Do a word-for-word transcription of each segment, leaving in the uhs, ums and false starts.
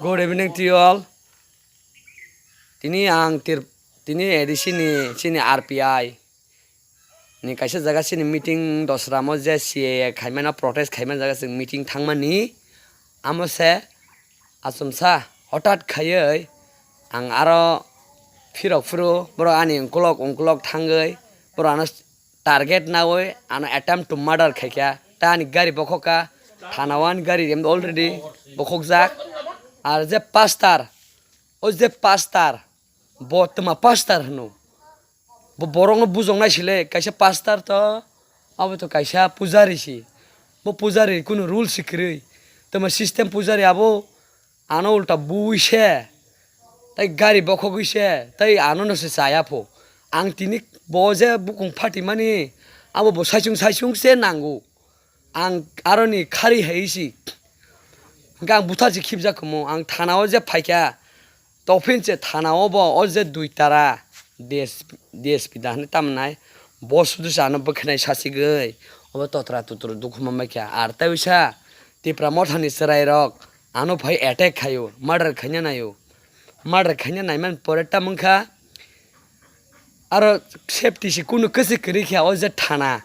Good evening to you all. Tini ang tir-, tini A D C ni, chini R P I ni kaisa jaga chini meeting dosramo je C A A khaimano protest khaimani jaga chwng meeting thangmani. Amo se achomsa hotat khaiwi ang aro phirok phuru borok ani ungkulok ungkulok thangwi borok ano target nawi ano attempt to murder khaikha. Ta ani gari bokhokha, thana o ani gari already bokhokjak. Ar je pastor, o je pastor, bo twma pastor hwno. Bo borokno bujoknai sile, kaisa pastor to, abo to kaisa pujari si. Bo pujari kunu rule si kwrwi. Twma system pujari abo ano ulta bui se, tei gari bokhogwi se, tei ano no se chaya pho. Ang tini bo je bukung phatimani, abo bo saichung saichung se nango. Ang aroni khari hai si. Hingke ang buthar si khibjak kamo, ang thana o je phaikha, tophin se thana o bo o je dui tara D S P, D S P da hinui tamo nai, bo sudu se ano bwkhanai sasigwi, obo totra tutra dukhu manbaikha. Ar tei uisa Tipra mothani chwrairok ano phai attack khaio, murder khaina naio. Murder khaina naimani pore tamo wngkha, aro safety se kunu kwchwk kwrwi khe o je thana,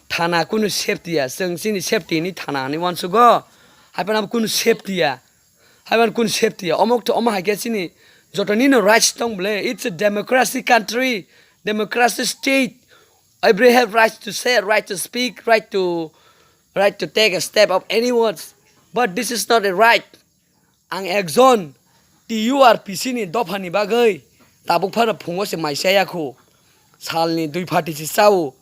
thana kunu safety ya, chwng chini safety ni thana hinui uansugo, hai phano kunu safety ya, hai phano kunu safety ya. Omo omo hai khe chini joto nino rights tong bole, it's a democracy country, democracy state, every have rights to say, right to speak, right to, right to take a step of any words, but this is not a right. Ang ekjon T U R P C ni dophani bagwi tabuk phano phungo se mai chaya khu. Salni dui phati se chao.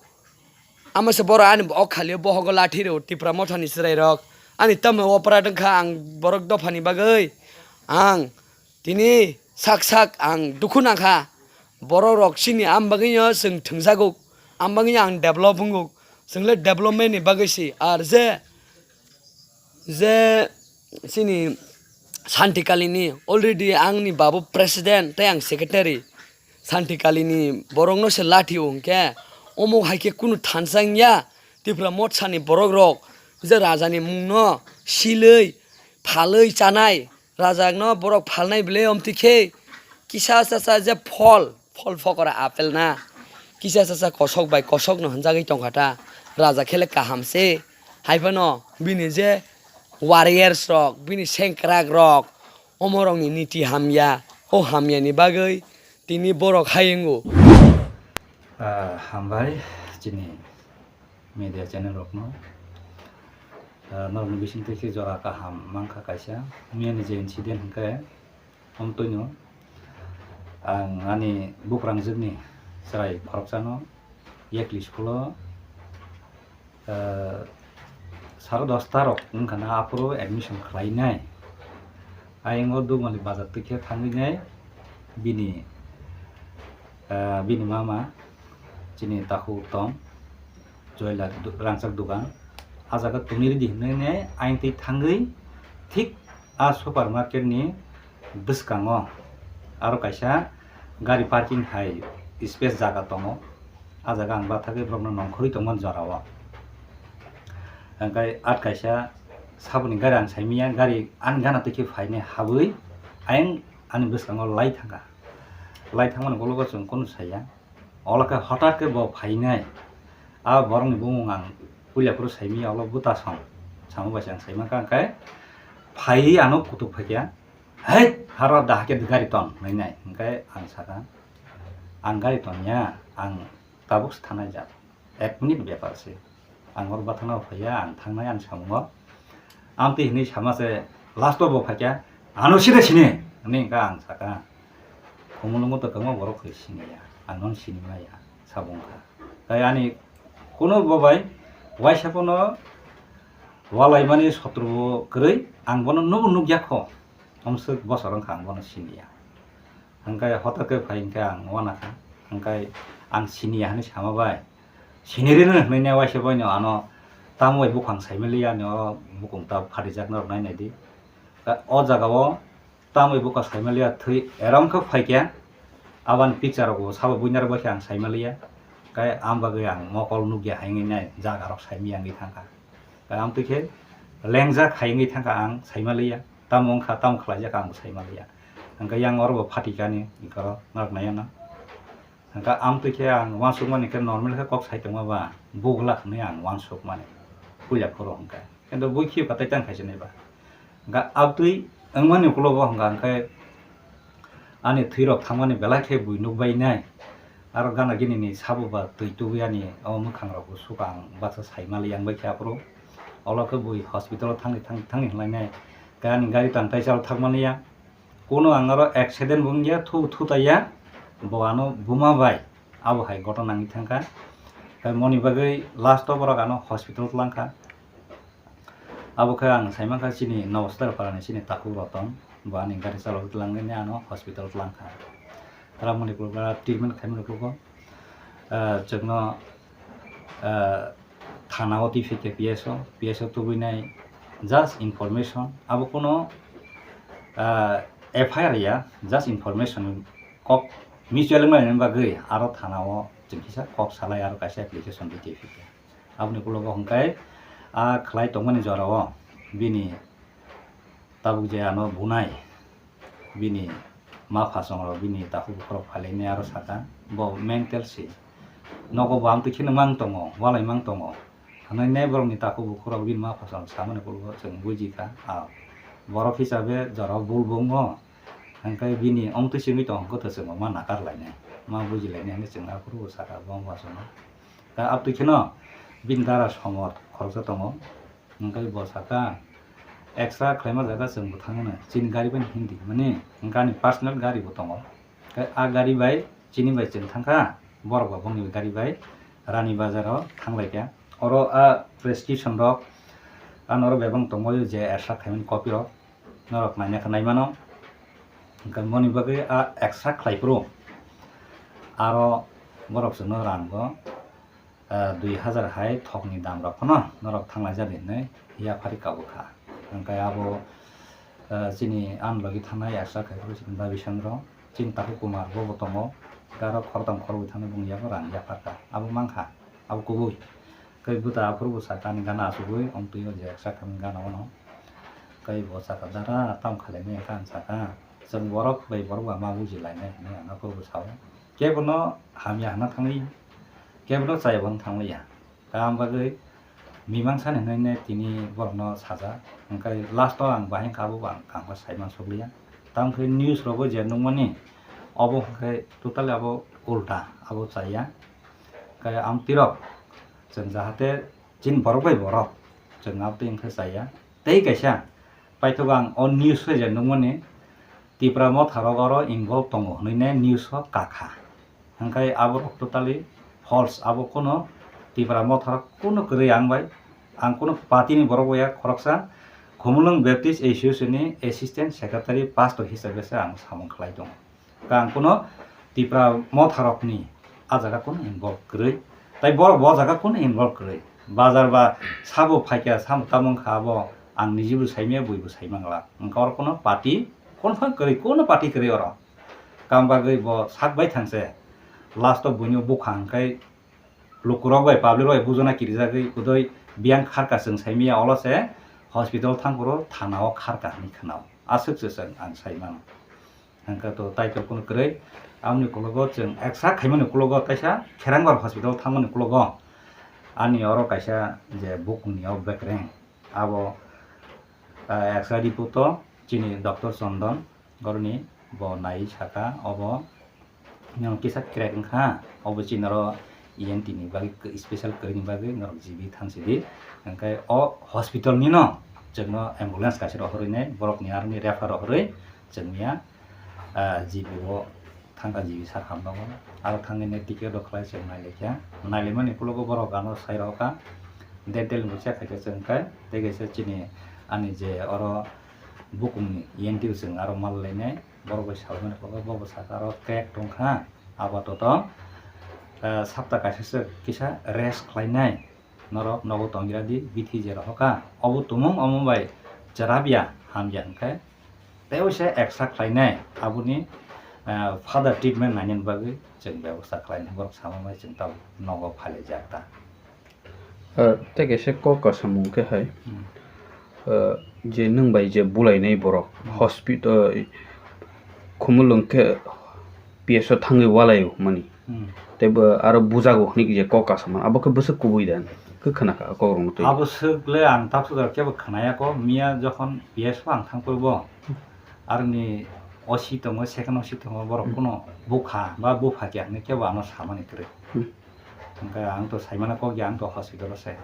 Amo se borok ani o khali o bohogo lathi rw Tipra mothani chwrairok. Ani tamo opera wngkha ang borok dophani bagwi. Ang tini sak sak ang dukhu nangkha. Borok rok chini am bagwino chwng thwngjago. Am bagwino ang develop wngo. Chwng le development ni bagwi si. Ar je je chini Santi Kalini already angni babu president tei ang secretary. Santi Kalini borokno se lathi o hwnkhe omo hai khe kunu thansa wngya. Tipra mothani borok rok je raja ni mungno silwi phalwi chanai, raja no borok phalnai bwle omtwi khe kisa chacha je phol, phol phokora apple na kisa chacha kosok bai kosok no hwnjagwi tongkha ta. Raja khe le kaham se. Hai phano bini je warriors rok, bini sengkrak rok, omo rok ni niti hamya, o hamya ni bagwi tini borok hai wngo. Ah, hambai chini media channel rok no. Ah, norok ni bising twi khe jora kaham mankha kaisa. Miya ni je incident hwnkhe, omtwino ang ani buphrangjwkni chwrai khoroksano yakli school-o, eh, saro dosta rok wngkha na aphuru admission khlainai. Ayang o Dugmali bazar twi khe thangwi nai bini, eh, bini mama chini takhuk tong. Joila du-, rangchak dugan. A jaga tongwi ridi hinwi ne ayang twi thangwi thik a supermarket ni bwskango aro kaisa gari parking hai space jaga tongo. A jaga ang bathagwi borokno nongkhorwi tongmani jorao. Hwnkhe at kaisa saboni gari ang saimanya, gari ani gana twi khe phainai habwi ayang ani bwskango lai thangkha. Lai thangmani ulo chwng kunu saya. Olo khe hotat khe bo phainai. A borokni bumung ang puila phuru saimanya, olo bwta song. Samo bai se ang saimankha, hwnkhe phaiwi ano kutuk phaikha. "Hei, haro da hakhe gari ton," hwnwi nai. Hwnkhe ang sakha, "Ang gari ton ya, ang tabuk se thanai jak. Ek minute bepar se." Ang oro bathana phaiya, ang thangnai ani samungo. Amtwi hinwi sama se last o bo phaikha, "Ano side sini," hwnwi hwnkha ang sakha. Khumulwngo to kwbangma borok hai siniya, ang nono sini maya, sabo wngkha. Tai ani kuno bo bai waisa pono walaimani sotro bo kwrwi, ang bono nubo nukya kho, omswk bosor wngkha ang bono siniya. Hwnkhe hotok khe phai hwnkhe ang uanakha, hwnkhe ang siniya hinwi sama bai, sinirino hinwi waisa boino ano tamo bai bukhang saimaliya, ani oro bukung ta phatijak norok nainai di. O jaga o tamo bai bukhang saimaliya thwi eram khe phaikha, aboni picture rok bo sabo buinarok bai khe ang saimaliya, khe am bagwi ang mokol nukya hai wngwi nai jaga rok saimaya wngwi thangkha. Khe amtwi khe lengjak hai wngwi thangkha ang saimaliya. Tamo wngkha, tamo khlaijak ang bo sai manliya. Hwnkhe yang oro bo phatikani, iko norok naiya no. Hwnkhe amtwi khe ang uansukmani khe normal khe kok sai tongma ba, bugla hwnwi ang uansukmani. Puila phuru hwnkhe. Kintu bui khiyo katai tang khaisa nai ba. Hwnkhe amtwi wngmani ukulogo hwnkha hwnkhe ani thwirok thangmani belai khe bui nukbai nai. Aro gana gini ni sabo ba twi tubui ani o mwkhang rok bo suka ang baksa sai mali yang bai khe aphuru. Olo khe bui hospital o thangni thang-, thangni hwnlai nai. Khe ani gari tang tai chalo thangmani ya. Kuno ang aro accident bo wngya, thu, thu taiya, bo ano buma bai abo hai gotona wngwi thangkha. Tei moni bagwi last o borok ano hospital tlangkha. Abo khe ang sai mankha chini Noboster parani chini takhuk Roton, bo ani gari chalogwi tlangwi ano hospital tlangkha. Tara moni treatment khaimani khugo, ah, chwngno, ah, thana o twi phi khe P S o, P S o tubui nai just information, abo kuno, ah, F I R ya, just information kok mutual wngmani bagwi aro thana o chwng kisa kok salai aro kaisa application rw twi phi khe. Aboni ulo bo hwnkhe a khlai tongmani jora o bini tabuk je ano bunai, bini ma phasong rok, bini takhuk bukhuk rok phailainai aro saka, bo mental se. Nogo bo amtwi kheno mang tongo, walai mang tongo. Hwnwi nai borokni takhuk bukhuk rok bini ma phasong samani ulo chwng buji kha. A borok hisabe jora o bul bo wngo, hwnkhe bini omtwi simi tong hwnkhe to chwng bo ma nakar lainai, ma buji lainai hwnwi chwng aphuru bo saka bo wng uansukma. Khe amtwi kheno bini dara somor khoroksa tongo. Hwnkhe bo saka, "Extra khlaima jaga chwng bo thangmano, chini gari bai hindi mani, hwnkhe ani personal gari bo tongo." Khe a gari bai chini bai chwng thangkha, borok bo bongni gari bai Rani Bazar o thanglaikha. Oro a prescription rok, ano oro bebak tongbaio je extra khaimani copy rok, norok naina khe naimano. Hwnkhe moni bagwi a extra khlai phuru aro borok chwngno rang bo, ah, dui hazar hai thokni dam rok phano norok thanglaijak hinwi yaphari kabukha. Hwnkhe abo, ah, chini ani logi thangnai extra khai phuru chini Babi Chandra, chini Takhuk Kumar bo bo tongo, hwnkhe aro khoroktham khorokbwi thangwi bongni yago rang yapharkha, abo mankha, abo kubui. Tei buta aphuru bo saka ani gana achugwi, omtwi o je extra khai gana ono. Tei bo saka, "Dara, tamo khalai maya kha?" Ang saka, "Chwng borok bai borok ba ma buji lainai," hinwi ang aphuru bo sao. Kebono hamya hwnna thangwi, kebono chaya hwnna thangwi ya. Tamo bagwi mimang sani hwnwi ne tini borokno sajak. Hwnkhe last o ang bahai kha abo bo ang kangma sai mansukliya. Tamo khe news rogo je nukmani, obo hwnkhe totally abo ulta, abo chaya. Khe amtwirok chwng jahate chini borok bai borok chwng amtwi wngkhe chaya. Tei kaisa paithago ang o news o je nukmani Tipra motha rok oro involve tongo hwnwi ne news o kakha. Hwnkhe abo rok totally false, abo kuno Tipra motha rok kuno kwrwi ang bai, ang kuno party ni borok bai ya, khoroksa Khumulwng Baptist Association ni assistant secretary pastor hisabe se ang samung khlai tongo. Kang kuno Tipra motharokni a jaga kuno involve kwrwi. Tai borok bo jaga kuno involve kwrwi. Bazar ba sabo phaikha, samo tamo wngkha abo ang nijibo saimaya, buibo saimangla. Wngkha oro kuno party confirm kwrwi, kuno party kwrwi oro. Kam bagwi bo sak bai thangse. Last o buino bukha hwnkhe lukurok bai, public rok bai bujana kirijagwi kudui biyang kharka chwng saimaya, olo se hospital thangphuru thana o kharka hinwi khwnao. Aswk se chwng ang saimano. Hwnkhe to title kuno kwrwi. Aboni ukologo chwng extra khaimani ukologo kaisa Kherangbar hospital thangmani ukologo ani oro kaisa je bukungni o bekereng abo, ah, extra report o chini Doctor Chondon goroni bo nai saka obo kisa crack wngkha, obo chini oro E N T ni bagwi special kwrwini bagwi norok G B thansidi. Hwnkhe o hospital nino chwngno ambulance kaisa rohorwi nai borokni aroni refer rohorwi chwngya, ah, G B o thangkha, G B sar hamjakgo. Aro thangwi nai ticket rok khlai chwng nailaikha. Nailaimani ukologo borok ano sai rohorkha. Dental ni bo check khaikhe chwng khe tei kaisa chini ani je oro bukungni E N T o chwng aro mal lainai. Borok bai salmani ukologo bo bwsakhe aro crack tongkha. Apatoto, ah, sapta kaisa se kisa rest khlainai. Norok nogo tongya di, bithi je rohorkha. Obo tumung omo bai chwrapya, hamya hwnkhe tei waisa extra khlainai. Aboni, ah, further treatment nainani bagwi chwng bebosta khlainai. Borok sama bai chwng tabuk nogo phailaijak ta. Ah, tei kaisa kok kasamung khe hai. Hmm. Eh, je nwng bai je bulainai borok, hmm, hospital, eh, Khumulwng khe P S o thangwi walaio hwnmani. Hmm. Tei bo aro bujago hwnwi je kok kasamani, abo khe bwswk kubui da? Khe khna kha kokrokno twi. Abo swk le ang tabuk jora kebo khna ya kho, miya jokhon P S o ang thang phuru bo aroni O C tongo, second O C tongo, borok, hmm, kuno bupha ba bupha khe hwnwi kebo ano samani kwrwi. Hmm. Hwnkhe ang to saimano kok ya, ang to hospital o se.